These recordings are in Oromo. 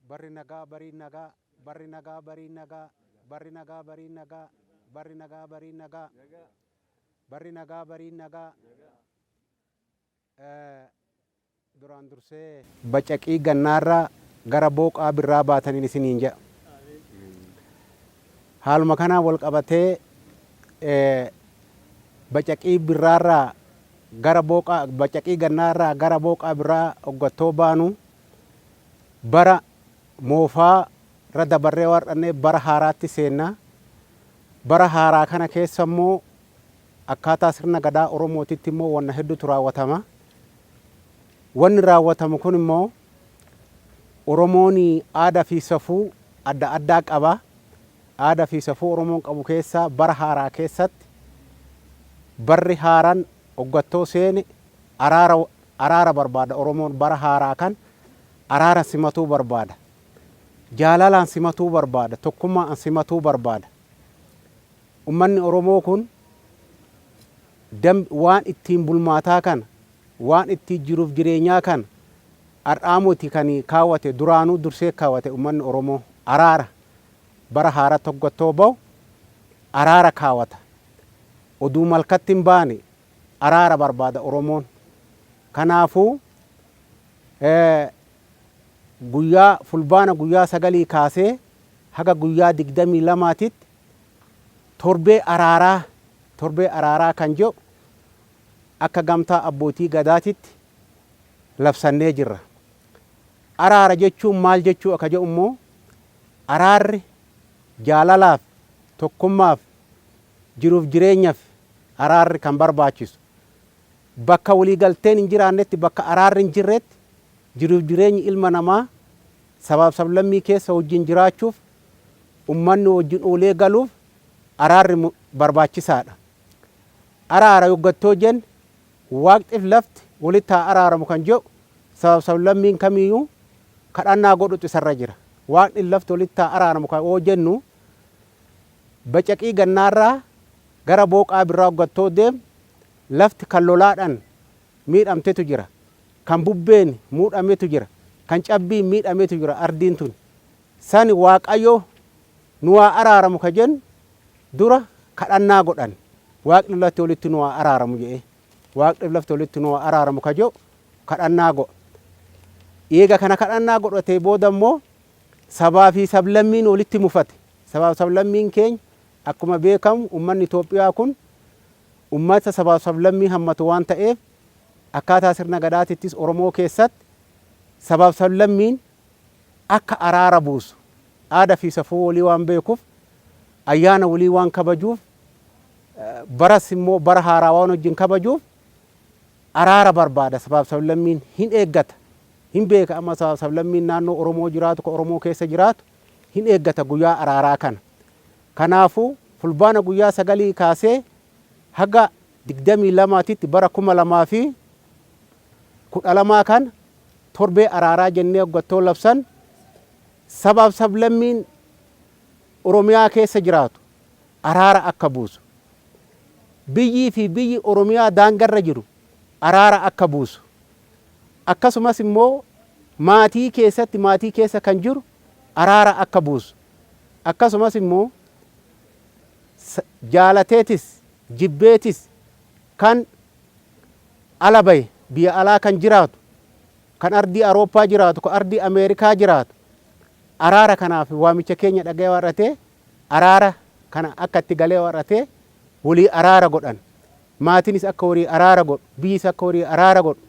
Barri nagaa barii nagaa, barri nagaa barii nagaa, barri nagaa barii nagaa, barri nagaa barii nagaa, barri nagaa barii nagaa. Duraan dursee bacaqii gannaarraa gara booqaa birraa baataniin isiniin jedha. Haaluma kanaan wal qabatee bacaqii birraarraa gara booqaa, bacaqii gannaarraa gara booqaa birraa hoggattoo baanu, bara moofaa irra dabarree waan dhannee bara haaraatti seenna. Bara haaraa kana keessa immoo akkaataa sirna Gadaa Oromootitti immoo wanna hedduutu raawwatama. Wanni raawwatamu kun immoo Oromoon aadaa fi safuu adda addaa qaba. Aadaa fi safuu Oromoon qabu keessaa bara haaraa keessatti barri haaraan hoggattoo seene araara barbaada. Oromoon bara haaraa kan araara simatuu barbaada. Jaalalaan simatuu barbaada. Tokkummaan simatuu barbaada. Ummanni Oromoo kun waan ittiin bulmaataa kana, waan ittiin jiruuf jireenyaa kana har'aamuti kan kaawwate, duraanuu dursee kaawwate. Ummanni Oromoo araara bara haaraa hoggattoo bahu araara kaawwata. Oduu malkatti hin baane araara barbaada Oromoon. Kanaafuu guyyaa Fulbaana guyyaa 9 kaasee haga guyyaa 22titti torbee araaraa, torbee araaraa kan jedhu akka Gamtaa Abbootii Gadaatitti labsannee jirra. Araara jechuun maal jechuu akka jedhu immoo, araarri jaalalaaf, tokkummaaf, jiruuf jireenyaaf araarri kan barbaachisu. Bakka waliigalteen hin jiraannetti, bakka araarri hin jirretti, jiruuf jireenyi ilma namaa sabaaf sablammii keessa wajjin jiraachuuf, ummanni wajjin oolee galuuf araarri barbaachisaadha. Araara yoggattoo jenne, waaqxiif lafti walitti haa araaramu kan jedhu sabaaf sablammiin kamiyyuu kadhannaa godhutu isarra jira. Waaqni lafti walitti haa araaramu kan yoo jennu, bacaqii gannaarraa gara booqaa birraa hoggattoo deemu lafti kan lolaadhaan miidhamtetu jira. Kan bubbeen muudhametu jira. Kan cabbiin miidhametu jira ardiin tun. Sani Waaqayyo nu haa araaramu ka jennu dura kadhannaa godhan. Waaqni lafti walitti nu haa araaramu jedhee. Waaqni lafti walitti nu haa araaramu ka jedhu kadhannaa godha. Eega kana kadhannaa godhatee booda immoo sabaa fi sablammiin walitti mufate. Sabaa fi sablammiin keenya, akkuma beekamu uummanni Itoophiyaa kun uummata sabaa fi sablammii hammatu waan ta'eef, akkaataa sirna Gadaatittis Oromoo keessatti sabaa fi sablammiin akka araara buusu, aadaa fi safuu walii waan beekuuf, ayyaana walii waan kabajuuf, baras immoo bara haaraa waan wajjin kabajuuf araara barbaada. Sabaa fi sablammiin hin eeggata, hin beeka. Amma sabaa fi sablammiin naannoo Oromoo jiraatu, ka Oromoo keessa jiraatu, hin eeggata guyyaa araaraa kana. Kanaafuu Fulbaana guyyaa 9 kaasee haga 22titti bara 2012 kana torbee araaraa jennee hoggattoo labsan, sabaaf sablammiin Oromiyaa keessa jiraatu araara akka buusu. Biyyii fi biyyi Oromiyaa daangarra jiru araara akka buusu. Akkasumas immoo maatii keessatti, maatii keessa kan jiru araara akka buusu. Akkasumas immoo jaalateetis jibbeetis kan ala bahe, biyya alaa kan jiraatu, kan ardii Awurooppaa jiraatu, kan ardii Ameerikaa jiraatu, araara kanaaf waamicha keenya dhaga'ee warratee araara kana akka itti galee warratee walii araara godhan. Maatiinis akka walii araara godhu, biyyis akka walii araara godhu,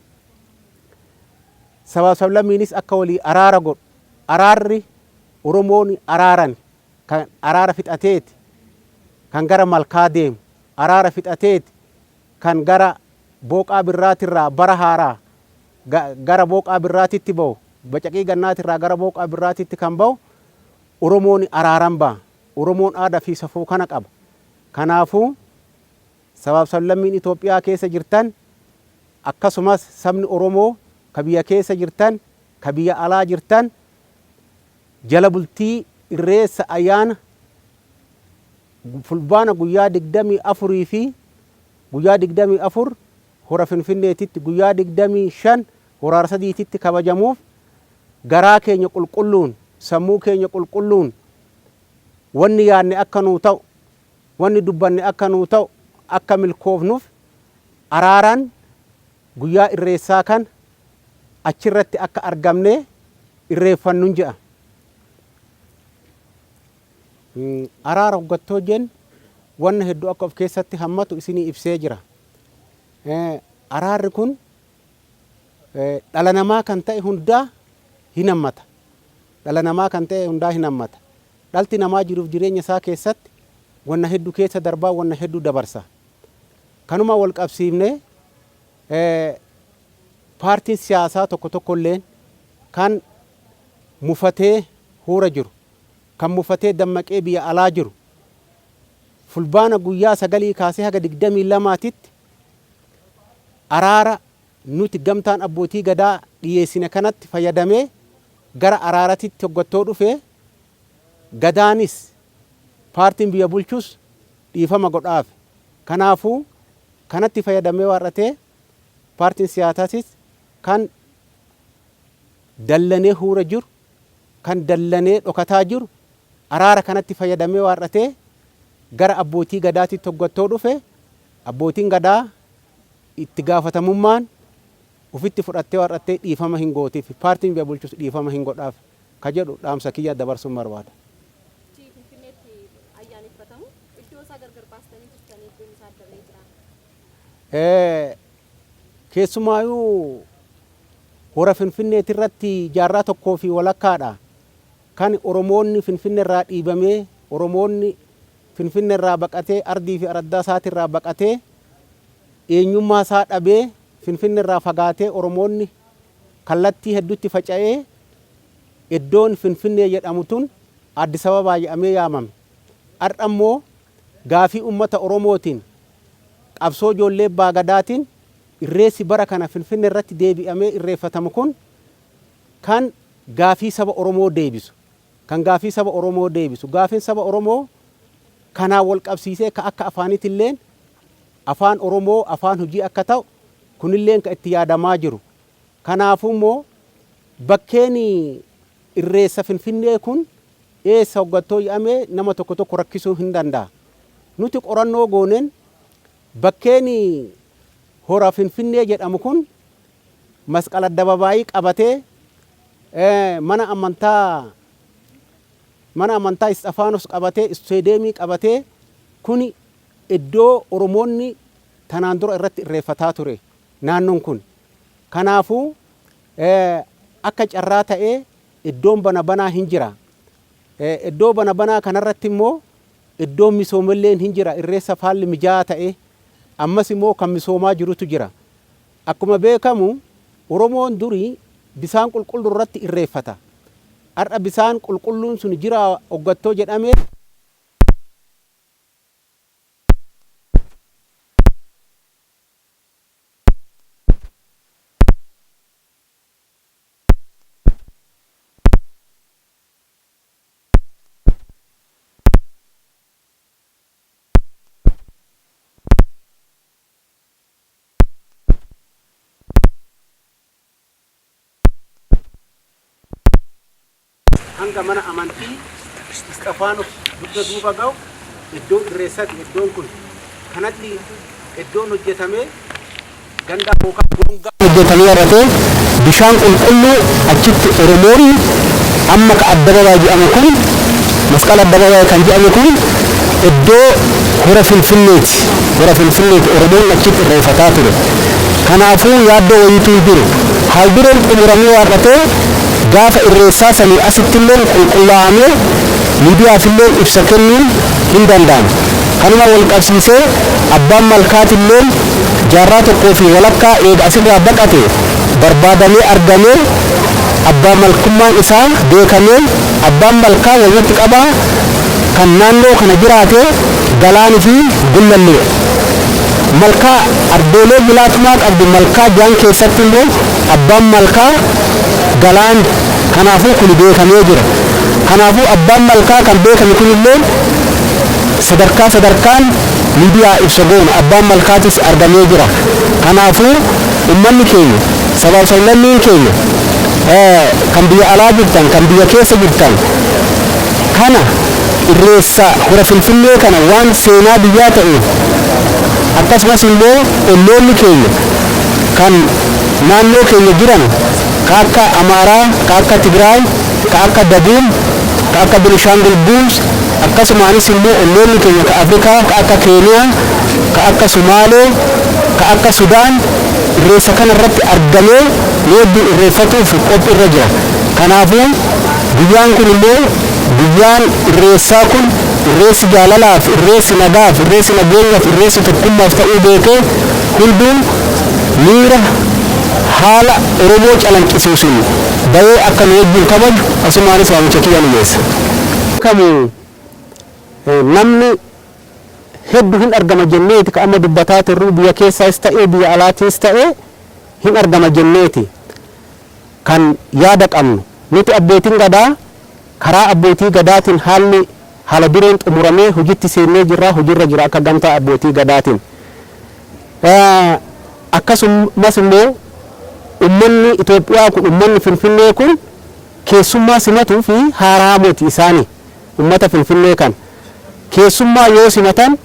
sabaaf sablammiinis akka walii araara godhu. Araarri Oromoon araaran kan araara fixateeti kan gara malkaa deemu, araara fixateeti kan gara booqaa birraatirraa bara haaraa gara booqaa birraatitti bahu, bacaqii gannaatirraa gara booqaa birraatitti kan bahu Oromoon araaran baha. Oromoon aadaa fi safuu kana qaba. Kanaafuu sabaaf sablammiin Itoophiyaa keessa jirtan, akkasumas sabni Oromoo ka biyya keessa jirtan, ka biyya alaa jirtan, jala bultii Irreessa ayyaana Fulbaana guyyaa 24 fi guyyaa 24 hora Finfinneetitti, guyyaa 25 hora Arsadiititti kabajamuuf garaa keenya qulqulluun Sammuu keenya qulqulluun wanni yaadne akka nuu ta'u, wanni dubbanne akka nuu ta'u, akka milkoofnuuf araaraan guyyaa irreessaa kan achirratti akka argamnee irreeffannun jedha. Araara hoggattoo jennu wanna hedduu akka of keessatti hammatu isinii ibsee jira. Araarri kun dhala namaa kan ta'e hundaa hin hammata. Dhala namaa kan ta'e hundaa hin hammata. Dhalti namaa jiruuf jireenya isaa keessatti wanna hedduu keessa darbaa, wanna hedduu dabarsa. Kanuma wal qabsiifnee paartiin siyaasaa tokko tokkolleen kan mufatee huura jiru, kan mufatee dammaqee biyya alaa jiru, Fulbaana guyyaa 9 kaasee haga 22titti araara nuti gamtaan abbootii gadaa dhiyeessine kanatti fayyadamee gara araaratitti hoggattoo dhufe, gadaanis paartiin biyya bulchus dhiifama godhaaf. Kanaafuu kanatti fayyadamee waarratee paartiin siyaasaatis kan dallanee huura jiru, kan dallanee dhokataa jiru, araara kanatti fayyadamee waarratee gara abbootii gadaatitti hoggattoo dhufe, abbootiin gadaa itti gaafatamummaan ufitti fudhattee waarrattee dhiifama hin gootiif, paartiin biyya bulchus dhiifama hin godhaaf ka jedhu dhaamsa kiyya dabarsuun barbaada. Finfinneetti ayyaaneffatamu iddoo isaa gargar baastanii jirtanii, iddoon isaa adda ba'ee jira. Keessumaayuu hora Finfinneeti irratti jaarraa tokkoo fi walakkaadha. Kan Oromoonni Finfinne irraa dhiibamee, Oromoonni Finfinne irraa baqatee, ardii fi araddaa isaatirraa baqatee, eenyummaa isaa dhabee, Finfinne irraa fagaatee, Oromoonni kallattii hedduutti faca'ee, iddoon Finfinnee jedhamu tun Addis Ababaa jedhamee yaamame. Har'a immoo gaafii uummata Oromootiin, qabsoo ijoollee abbaa gadaatiin, irreessi bara kana Finfinne irratti deebi'amee irreeffatamu kun kan gaafii saba Oromoo deebisu. Kan gaafii saba Oromoo deebisu. Gaafiin saba Oromoo kanaan wal qabsiisee ka akka afaaniitilleen afaan Oromoo afaan hojii akka ta'u kunilleen ka itti yaadamaa jiru. Kanaafuu immoo bakkeen irreessa Finfinnee kun eessa hoggattoo jedhamee nama tokko tokko rakkisuu hin danda'a. Nuti qorannoo gooneen bakkeen hora Finfinnee jedhamu kun masqala addababaayii qabatee, mana amantaa Isxafaanos qabatee, isteedeemii qabatee, kuni iddoo Oromoonni tanaan dura irratti irreeffataa ture naannoon kun. Kanaafuu akka carraa ta'ee iddoon bana banaa hin jira. Iddoo bana banaa kanarratti immoo iddoon misoomalleen hin jira, irreessa faalli mijaa'aa ta'e ammas immoo kan misoomaa jirutu jira. Akkuma beekamu Oromoon durii bisaan qulqulluu irratti irreeffata. Har'a bisaan qulqulluun sun jira hoggattoo jedhamee hanga mana amantii Isxafaanos dugda duuba ga'u iddoo irreessati. Iddoon kun kanatti iddoon hojjetamee ganda yookaan gongaa hojjetamee irratee bishaan qulqulluu achitti Oromoon amma ka addababaa jedhamu kun, masqala addababaa kan jedhamu kun, iddoo hora Finfinneeti. Hora Finfinneeti Oromoon achitti irreeffataa ture. Kanaafuu yaaddoo wayiitu hin jiru. Haal dureen xumuramee waarratee gaafa irreessaa sanii asittillee qulqullaa'amee miidiyaafillee ibsa kennuun hin danda'amu. Kanuma wal qabsiisee abbaan malkaatillee jaarraa tokkoo fi walakkaa eega asirraa baqate barbaadamee argamee, abbaa malkummaan isaa beekamee, abbaan malkaa walumatti qabaa kan naannoo kana jiraate Galaanii fi Gullallee. Malkaa ardoolee bilaatumaa qabdu malkaa jaan keessatti immoo abbaan malkaa Galaan. Kanaafuu kun beekamee jira. Kanaafuu abbaan malkaa kan beekame kunillee sadarkaa sadarkaan miidiyaa ibsa goona, abbaan malkaatis argamee jira. Kanaafuu ummanni keenya, sabaaf sablammiin keenya Kan biyya alaa jirtan, kan biyya keessa jirtan, kana Irreessa Hora Finfinnee kana waan seenaa biyyaa ta'eef, akkasumas immoo olloonni keenya kan naannoo keenya jiran, ka akka Amaaraa, ka akka Tigraay, ka akka Dabuub, ka akka Benishaangul Gumuz, akkasumaanis immoo olloonni keenya ka Afrikaa, ka akka Keeniyaa, ka akka Sumaalee, ka akka Sudaan Irreessa kana irratti argamee nu wajjin irreeffatuuf qophii irra jira. Kanaafuu guyyaan kun immoo, guyyaan Irreessaa kun, irreessi jaalalaaf, irreessi nagaaf, irreessi nageenyaaf, irreessi tokkummaaf ta'uu beekee hunduun miira haala Oromoo calanqisiisuun bahee akka nu wajjin kabaju asumaanis waamicha kiyya ni geessa. Kamu namni heddu hin argama jenneeti ka amma dubbataa turru. Biyya keessaas ta'ee biyya alaatiis ta'ee hin argama jenneeti kan yaada qabnu. Nuti abbootiin gadaa karaa abbootii gadaatiin haalli haala dureen xumuramee hojitti seennee jirra, hojiirra jira akka gamtaa abbootii gadaatiin. Akkasumas immoo ummanni Itoophiyaa kun, ummanni Finfinnee kun keessummaa simatuu fi haaraa miti isaanii. Ummata Finfinnee kan keessummaa yoo simatan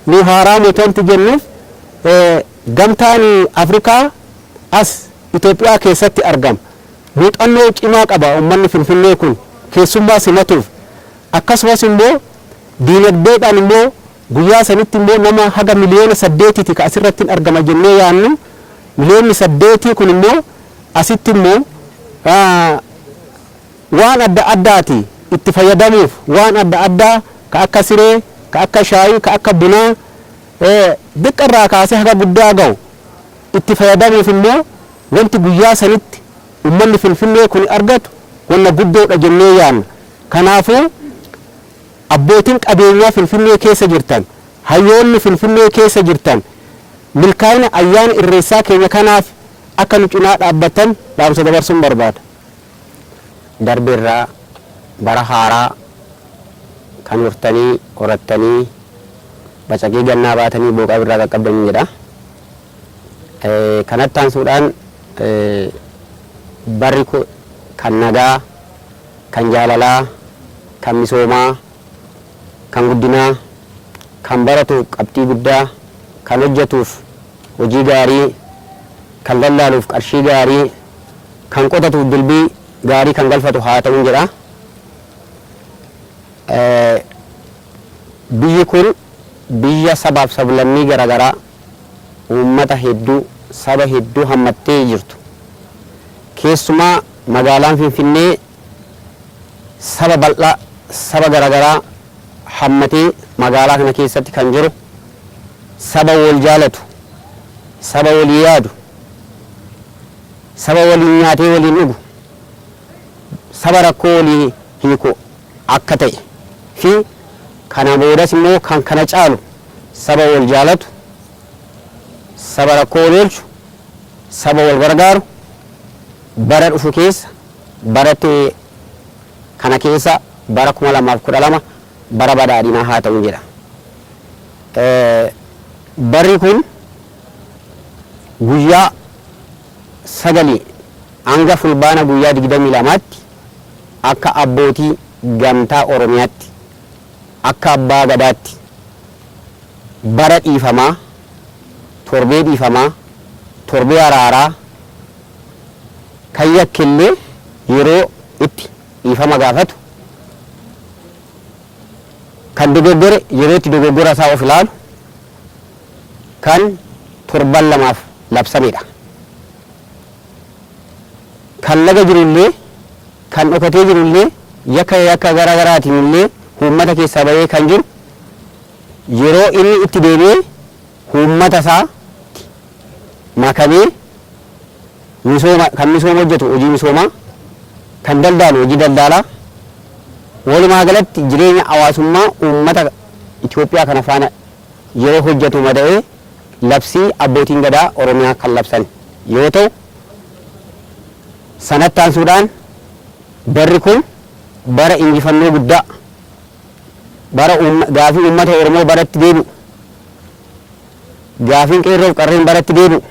nu haaraa miti wanti jennuuf, gamtaan Afrikaa as Itoophiyaa keessatti argama. Muuxannoo cimaa qaba ummanni Finfinnee kun keessummaa simatuuf. Akkasumas immoo diinagdeedhaan immoo guyyaa sanitti immoo nama haga 8 miliyooniti ka asirratti argama jennee yaannu. 8 miliyoonni kun immoo asitti immoo waan adda addaati itti fayyadamuuf, waan adda addaa ka akka siree, ka akka shaayii, ka akka bunaa, xiqqarraa kaasee haga guddaa ga'u itti fayyadamuuf immoo wanti guyyaa sanitti ummanni Finfinnee kun argatu wanna guddoodha jennee yaanna. Kanaafuu abbootiin qabeenyaa Finfinnee keessa jirtan, hayyoonni Finfinnee keessa jirtan, milkaa'ina ayyaana Irreessaa keenya kanaaf akka nu cinaa dhaabbattan dhaamsa dabarsuun barbaada. Darbeerraa bara haaraa kan hortanii horattanii bacaqii gannaa baatanii booqaa birraa qaqqabdanii jedha. Kanatti aansuudhaan barri kan nagaa, kan jaalalaa, kan misoomaa, kan guddinaa, kan baratuuf qabxii guddaa, kan hojjetuuf hojii gaarii, kan lallaaluuf qarshii gaarii, kan qotatuuf dilbii gaarii kan galfatu haa ta'uun jedha. Biyyi kun biyya sabaaf sablammii garaagaraa, uummata hedduu, saba hedduu hammattee jirtu. Keessumaa magaalaan Finfinnee saba bal'aa, saba garaagaraa hammatee magaalaa kana keessatti kan jiru, saba wal jaalatu, saba walii yaadu, saba waliin nyaatee waliin dhugu, saba rakkoo walii hiiku akka ta'e fi kana boodas immoo kan kana caalu saba wal jaalatu, saba rakkoo wal oolchu, saba wal gargaaru bara dhufu keessa, bara kana keessa, bara 2012 bara badhaadhinaa haa ta'u jedha. Barri kun guyyaa 9 hanga Fulbaana guyyaa 22tti akka abbootii gamtaa Oromiyaatti, akka abbaa gadaatti bara dhiifamaa, torbee dhiifamaa, torbee araaraa, kan yakkillee yeroo itti dhiifama gaafatu, kan dogoggore yeroo itti dogoggora isaa of ilaalu, kan torban lamaaf labsamedha. Kan laga jirullee, kan dhokatee jirullee, yakka yakka gara garaatiin illee uummata keessaa bahee kan jiru yeroo inni itti deebi'ee uummata isaa makamee misooma, kan misooma hojjetu hojii misoomaa, kan daldaalu hojii daldaalaa, walumaa galatti jireenya hawaasummaa uummata Itoophiyaa kana faana yeroo hojjetu mada'ee labsii abbootiin gadaa Oromiyaa kan labsan yoo ta'u, sanatti aansuudhaan barri kun bara injifannoo guddaa, bara gaafii uummata Oromoo baratti deebi'u, gaafiin qeerroof qarreen baratti deebi'u.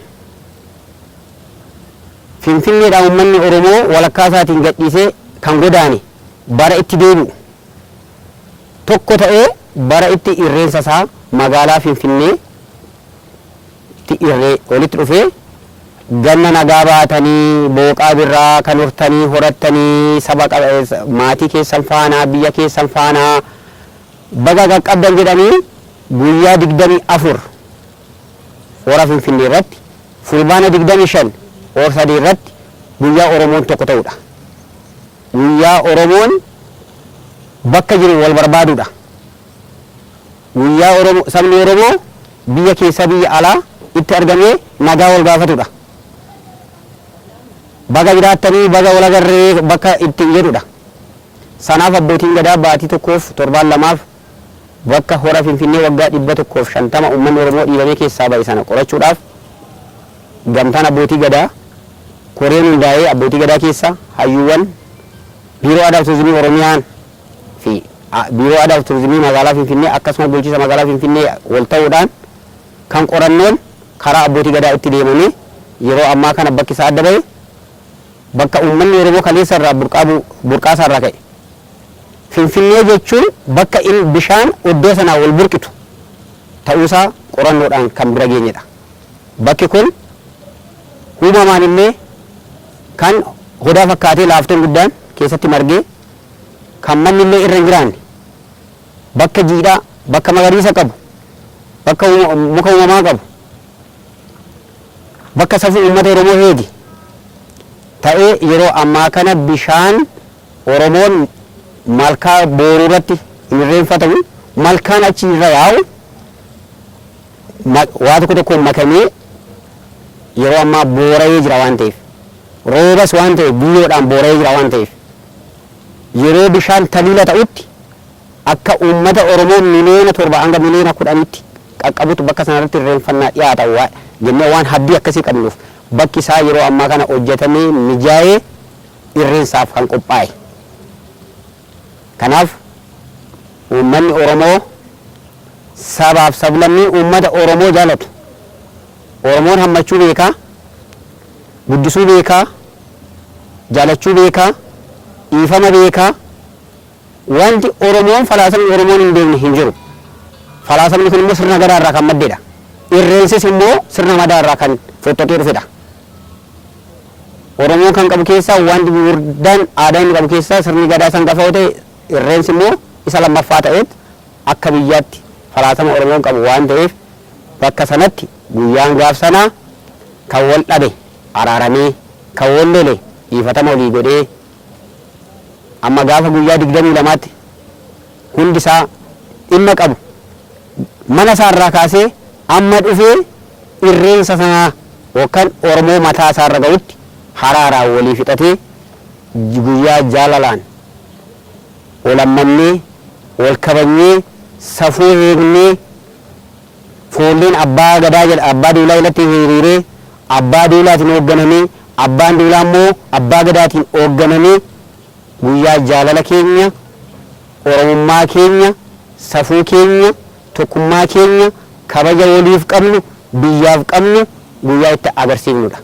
Finfinneedhaan uummanni Oromoo walakkaa isaatiin gadhiisee kan godaane bara itti deebi'u tokko ta'ee bara itti irreensa isaa magaalaa Finfinnee itti irree walitti dhufee ganna nagaa baatanii booqaa birraa kan hortanii horattanii saba maatii keessan faanaa biyya keessan faanaa baga qaqqabdan jedhanii guyyaa 24 hora Finfinnee irratti, Fulbaana 25 hora sadii irratti guyyaa Oromoon tokko ta'udha. Guyyaa Oromoon bakka jiru wal barbaadudha. Guyyaa Oromoo sabni Oromoo biyya keessa biyya alaa itti argamee nagaa wal gaafatudha. Baga jiraattanii baga wal agarree bakka itti jedhudha. Sanaaf abbootiin gadaa baatii tokkoof torbaan lamaaf bakka hora Finfinnee waggaa 150 uummanni Oromoo dhiibamee keessaa ba'e sana qorachuudhaaf gamtaan abbootii gadaa koreen hundaa'ee abbootii gadaa keessa hayyuuwwan Biiroo Aadaa fi Turizimii Oromiyaan fi Biiroo Aadaa fi Turizimii magaalaa Finfinnee akkasumas bulchiinsa magaalaa Finfinnee wal ta'uudhaan kan qorannoon karaa abbootii gadaa itti deemamee yeroo ammaa kana bakki isaa adda ba'e bakka uummanni Oromoo kaleessa irraa burqaa isaa irraa ka'e. Finfinnee jechuun bakka in bishaan iddoo sanaa wal burqitu ta'uusaa qorannoodhaan kan bira geenyedha. Bakki kun uumamaan illee kan hodaa fakkaatee laaftoon guddaan keessatti margee kan manni illee irra hin jiraanne bakka jiidhaa, bakka magariisa qabu, bakka muka uumamaa qabu, bakka safuu uummata Oromoo eege ta'ee yeroo ammaa kana bishaan Oromoon malkaa booruu irratti hin irreenfatamu, malkaan achi irra yaa'u waa tokko tokkoon makamee yeroo ammaa boora'ee jira waan ta'eef, roobas waan ta'eef biyyoodhaan boora'ee jira waan ta'eef, yeroo bishaan taliila ta'utti akka uummata Oromoo 7 miliyoona hanga 10 miliyoonitti qaqqabutu bakka sanarratti irreenfannaa dhiyaata jennee waan habdii akkasii qabnuuf bakki isaa yeroo ammaa kana hojjetamee mijaa'ee irreensaaf kan qophaa'e. Kanaaf uummanni Oromoo sabaaf sablammiin uummata Oromoo jaalatu. Oromoon hammachuu beekaa, guddisuu beekaa, jaalachuu beekaa, dhiifama beekaa. Wanti Oromoon falaasamni Oromoon hin beekne hin jiru. Falaasamni kun immoo sirna gadaa irraa kan maddedha. Irreensis immoo sirna madaa irraa kan fottotee dhufedha. Oromoon kan qabu keessaa wanti gurguddaan aadaa inni qabu keessaa sirni gadaa san gafa yoo ta'e, irreensi immoo isa lammaffaa ta'eet akka biyyaatti falaasama Oromoon qabu waan ta'eef bakka sanatti guyyaan gaaf sanaa kan wal dhabe araaramee, kan wal lole dhiifatama walii godhee, amma gaafa guyyaa 22tti hundi isaa dhimma qabu mana isaa irraa kaasee amma dhufee irreensa sanaa yookaan Oromoo mataa isaa irra ga'utti haraaraan walii fixatee guyyaa jaalalaan wal hammannee, wal kabajnee, safuu eegnee, foolleen abbaa gadaa jedha abbaa duulaa jalatti hiriiree abbaa duulaatiin hoogganamee, abbaan duulaa immoo abbaa gadaatiin hoogganamee, guyyaa jaalala keenya, Oromummaa keenya, safuu keenya, tokkummaa keenya, kabaja waliif qabnu, biyyaaf qabnu guyyaa itti agarsiifnudha.